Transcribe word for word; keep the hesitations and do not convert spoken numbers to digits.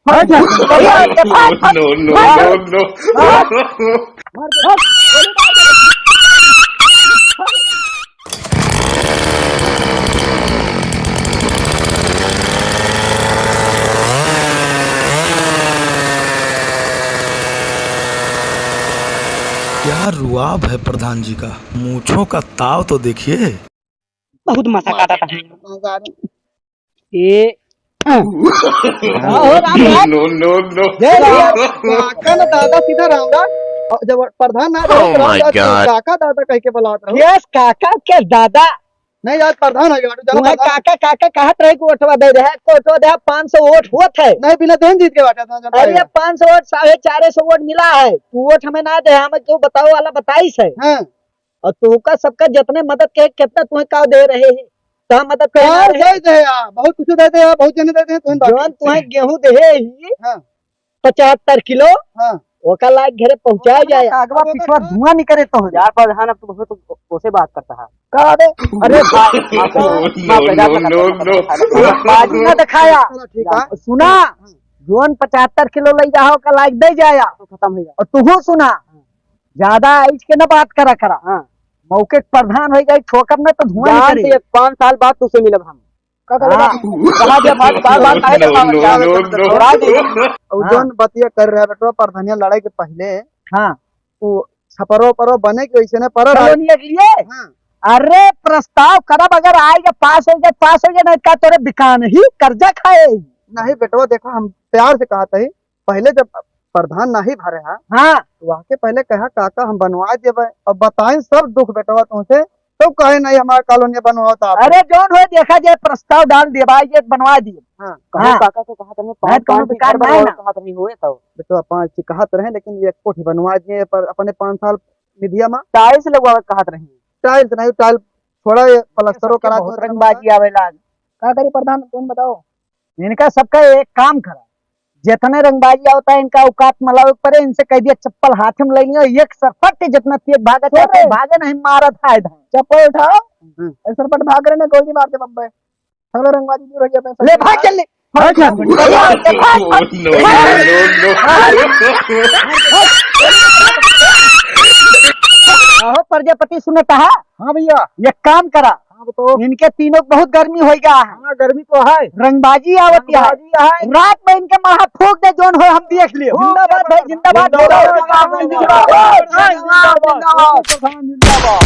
भाग जा। No, no, no, no। क्या रुआब है प्रधान जी का, मूंछों का ताव तो देखिए। बहुत मजा आता था। ए, हाँ, हो राम राम। No, no, no। जय राम। काका न दादा सीधा राम राम। और जब प्रधान ना रहे, तो राम राम। काका दादा कह के बुलावत रहो। Yes, काका के दादा। नहीं यार, प्रधान है, बाटू, जानो तुम्हें प्रधान। काका, काका कहत रहे कि वोटवा दे दे, तो वोटवा दे, पाँच सौ वोट होत है। नहीं, बिना देन जीत के बाटे, इतना जनता अरे, है। पाँच सौ वोट, साढ़े चार सौ वोट मिला है, तू वोट हमें ना दे, हमें क्यों बताओ वाला बताइस है। हाँ। और तुहका सबका जितने मदद के, कितना तुम्हें का दे रहे हैं, का मदद के ना यार, रहे? दे दे यार, बहुत कुछ दे दे यार, बहुत जने दे दे, तुम बाकी। जौन तुम्हें गेहूं दे ही, हाँ। पचहत्तर किलो, हाँ। ओका लायक घरे पहुंचाया जाए। आगवा पिछवा धुआं निकरे तो हो। यार प्रधान, अब तो बहुत ओसे बात करता है। का बे? अरे भाई, माफ कर, माफ कर, माफ कर, माफ कर, माफ कर। बाजी ना दिखाया। चलो, ठीक है। सुना, हाँ। जौन पचहत्तर किलो ले जाओ, ओका लायक दे जाया। तो खत्म हो गया। और तुहू सुना, ज्यादा आइज के ना बात करा करा। हाँ। मौके के प्रधान हो जाए, ठोकर में तो धुआं जान निकले। से एक पाँच साल बाद तुझसे मिलब हम। का करे हाँ। बात? कहा दे बात, बात, बात, बात, No, no, no, no। छोड़ा दे। और हाँ। जौन बतिया कर रहा बेटवा, प्रधानिया लड़ाई के पहले हाँ। वो छपरो परो बने के वैसे ने पर कॉलोनिया के लिए? हाँ। अरे प्रस्ताव करब, अगर आएगा पास हो जाए, पास हो जाए, नहीं का तोरे बिकान ही कर्जा खाए। नहीं बेटवा, देखो हम प्यार से कहा था ही, पहले जब प्रधान नाही भरे हा, हाँ। तो वहाँ के पहले कहा, "काका, हम बनवा देबे।" अब बताएं सब दुख बेटवा तुमसे, तो कहे, "नहीं, हमारा कॉलोनी बनवाओ तो आप।" अरे, जौन हो, देखा जाए, प्रस्ताव डाल दिए, भाई, ये बनवा दिए। हाँ। कहो हाँ। काका से कहा, "तने मैं पाँच, कौनो पाँच बेकार घर नहीं और ना। कहा तनी हुए तो।" बेटवा, पाँच से कहत रहे, लेकिन ये कोठी बनवा दिए, पर अपने पाँच साल निधिया में। Tiles लगवावे कहत रही। Tiles नहीं, tile छोड़ा, ये प्लस्तरो सबके करा बहुत दो। रंगबाजी आवे लाग। का करी प्रधान, तुम बताओ। इनका सबका एक काम करा, जितने रंगबाजी आवता है, इनका औकात में लावे के परे, इनसे कह दिया, "चप्पल हाथ में ले लियो, एक सरपट जितना तेज भागत है, अरे! भागे नहीं, मारत है इधर।" चप्पल उठाओ, हम्म। एक सरपट भाग रहे ना, गोली मार दे बब्बे। चलो रंगबाजी दूर हो गया, पैसा ले, भाग, चल ले। भाग, भाग, भाग, भाग, भाग। No, no, no, no। आहो, प्रजापति सुनत हा? हाँ भैया। एक काम करा, हाँ, बताओ। इनके तीनों को बहुत गर्मी होइगा है। हाँ, गर्मी तो है। रंगबाजी आवत है। रंगबाजी है। रात में इनके माहा फूंक दे, जौन हो हम देख लियो। जिंदाबाद भाई, जिंदाबाद। जिंदाबाद, जिंदाबाद, जिंदाबाद।